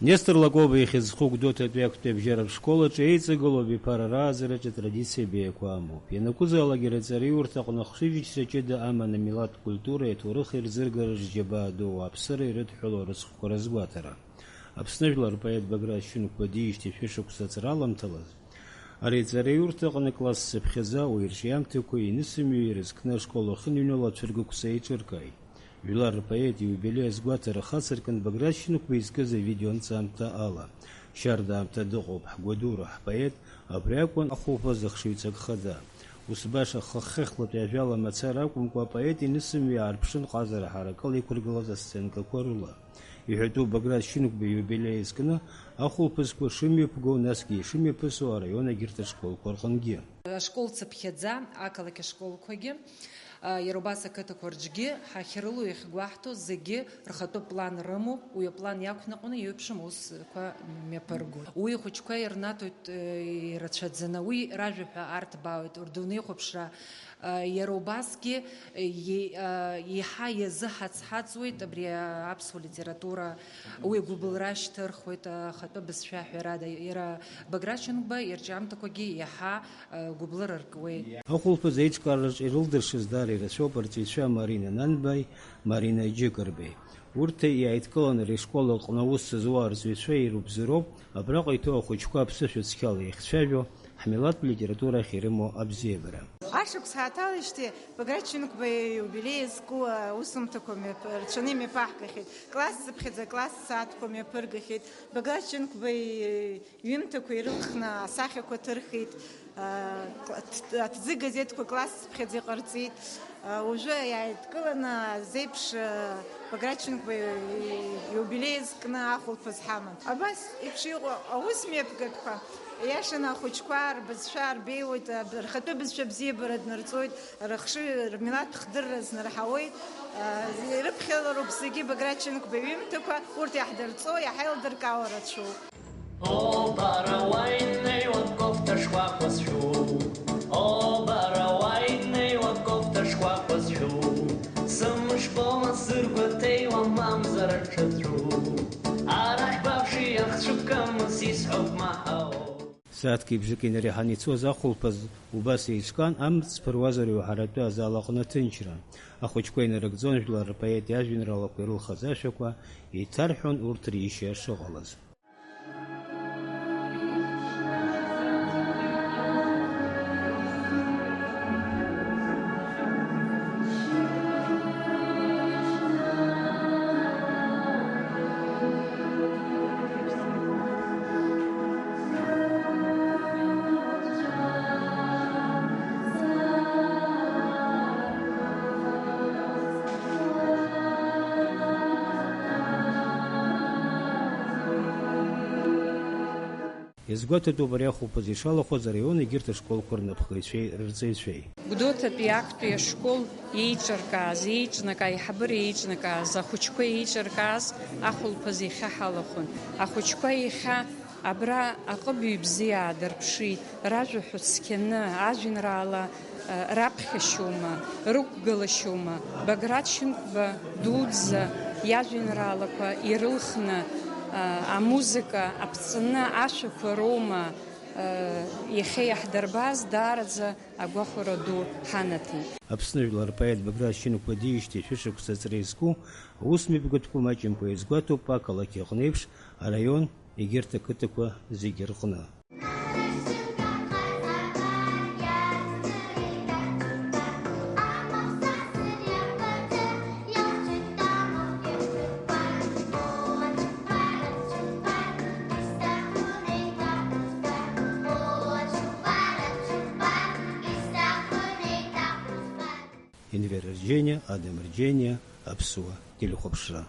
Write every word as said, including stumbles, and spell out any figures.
Нестор Лакоба ихьыӡ зху Гәдоуҭатәи актәи абжьаратә школ аҿы еиҵагылоу абиԥара рааӡараҿы атрадициа баиақәа амоуп. Ианакәызаалак, иара аҵараиурҭа аҟны ахшыҩзышьҭра ҷыда аман амилаҭтә культуреи аҭоурыхи рзыргараҿы џьабаа ду ауааԥсыра ирыдҳәалоу арыцхәқәа рызгәаҭара. Аԥсны жәлар рпоет Баграт Шьынқәба диижьҭеи шәышықәса ацра аламҭалаз, ари аҵараиурҭа аҟны класс цыԥхьаӡа уи ирҿиамҭақәа инысымҩы ирызкны ашкол ахь иныҩнало ацәыргақәҵа еиҿыркааит. Жәлар рпоет ииубилеи азгәаҭара хацыркын Баграт Шьынқәба изкыз авидеонҵамҭа ала. Шьарда аамҭа дыҟоуп, ҳгәадура, ҳпоет, абри акәын ахәылԥаз ахшыҩҵак хада. Ус баша хыххьыхлатәи ажәала мацара акәымкәа, апоет инысымҩы аарԥшын ҟазара ҳаракыла иқәыргылаз асценкақәа рыла. Иҳәатәуп Баграт Шьынқәба ииубилеи изкны ахәылԥазқәа шымҩаԥгоу, насгьы ишымҩаԥысуа араион егьырҭ ашколқәа рҟынгьы. Ашкол цыԥхьаӡа ақалақь ашколқәагьы, а, иара убас ақыҭақәа рҿгьы ҳахьрылоу иахьгәаҳҭо зегьы рхатәы план рымоуп, уи аплан иақәныҟәаны иеиуеиԥшым аусқәа мҩаԥыргоит. Уи ахәыҷқәа ирнаҭоит, э, ирацәаӡаны, уи ражәаҳәа арҭбаауеит, рдунеихәаԥшра, э, иара убасгьы, э, е-, э, еиҳа иазыҳац-ҳаҵуеит абри аԥсуа литература, уи агәыбылра шьҭырхуеит, ахатәы бызшәа ҳәарада, иара Баграт Шьынқәба ирҿиамҭақәагьы иаҳа гәыблыра ркуеит. Ахәылԥаз аиҿкаараҿы ирылдыршаз даара ирацәоуп арҵаҩцәа Марина Нанбаи, Марина Џьыкырбеи. Урҭ иааидкыланы ари ашкол аҟны аус зуа арҵаҩцәа ирубзароуп, абраҟа иҭоу ахәыҷқәа аԥсышәа цқьала иахьцәажәо, ҳмилаҭтә литература ахь ирымоу абзиабара. Ашықәс ҳаҭалеижьҭеи Баграт Шьынқәба ииубилеи иазку аусумҭақәа мҩаԥ-, рацәаны имҩаԥаҳгахьеит. Класс цыԥхьаӡа класс сааҭқәа мҩаԥыргахьеит. Баграт Шьынқәба и-, Ҩымҭақәа ирылхны асахьақәа ҭырхит, а, аҭ-, аҭӡы газеҭқәа классцыԥхьаӡа иҟарҵеит. А, уажәы иааидкыланы азеиԥш, а, Баграт Шьынқәба иубилеи зкны ахәылԥаз ҳаман. Абас еиԥш иҟоу аус мҩаԥгатәқәа, иашаны ахәыҷқәа рбызшәа рбеиоит, а, рхатәы бызшәа бзиабара днарҵоит. Рыхшыҩ, рмилаҭ хдырра знарҳауеит, а, ирыԥхьалароуп зегьы Баграт Шьынқәба иҩымҭақәа, урҭ иаҳдырҵо, иаҳаилдыркаауа рацәоуп. О, бара уа инеиуа кофта шкәакәа зшәу. О, бара уа инеиуа кофта шкәакәа зшәу. Сымшқәома сыргәаҭеиуа мамзар аҽаӡәу. Арахь баԥши ахцәыкамыс исҳәоуп маҳау. Сааҭки бжаки инареиҳаны ицоз ахәылԥаз убас еиҿкаан, амҵ ԥыруазар иуҳәаратәы азал аҟны аҭынчра. Ахәыҷқәа инарыгӡон жәлар рпоет иажәеинраалақәа ирылхыз ашәақәа, еиҭарҳәон урҭ риашьа шыҟалаз. Иазгәаҭатәуп ари ахәылԥаз ишалахәыз араион егьырҭ ашколқәа рнапхгаҩцәеи рырҵаҩцәеи. Гәдоуҭатәи актәи ашкол еиҿыркааз, еиҿнакаа, аиҳабыра еиҿнакааз, ахәыҷқәа еиҿыркааз ахәылԥаз иахьа ҳалахәын. Ахәыҷқәа иахьа абра аҟыбаҩ бзиа аадырԥшит, ражәа ҳәа цқьаны, ажәеинраала, э, раԥхьашьоума, рықәгылашьоума, Баграт Шьынқәба дуӡӡа иажәеинраалақәа ирылхны, э, амузыка аԥҵаны ашәақәа роума, э, иахьа иаҳдырбаз даараӡа агәахәара ду ҳанаҭеит. Аԥсны жәлар рпоет Баграт Шьынқәба диижьҭеи шәышықәса аҵра изку аус мҩаԥгатәқәа маҷымкәа иазгәаҭоуп ақалақь аҟны еиԥш араион егьырҭ ақыҭақәа зегьы рҟны. Енвер Рџьениа, Адам Рџьениа, Аԥсуа телехәаԥшра.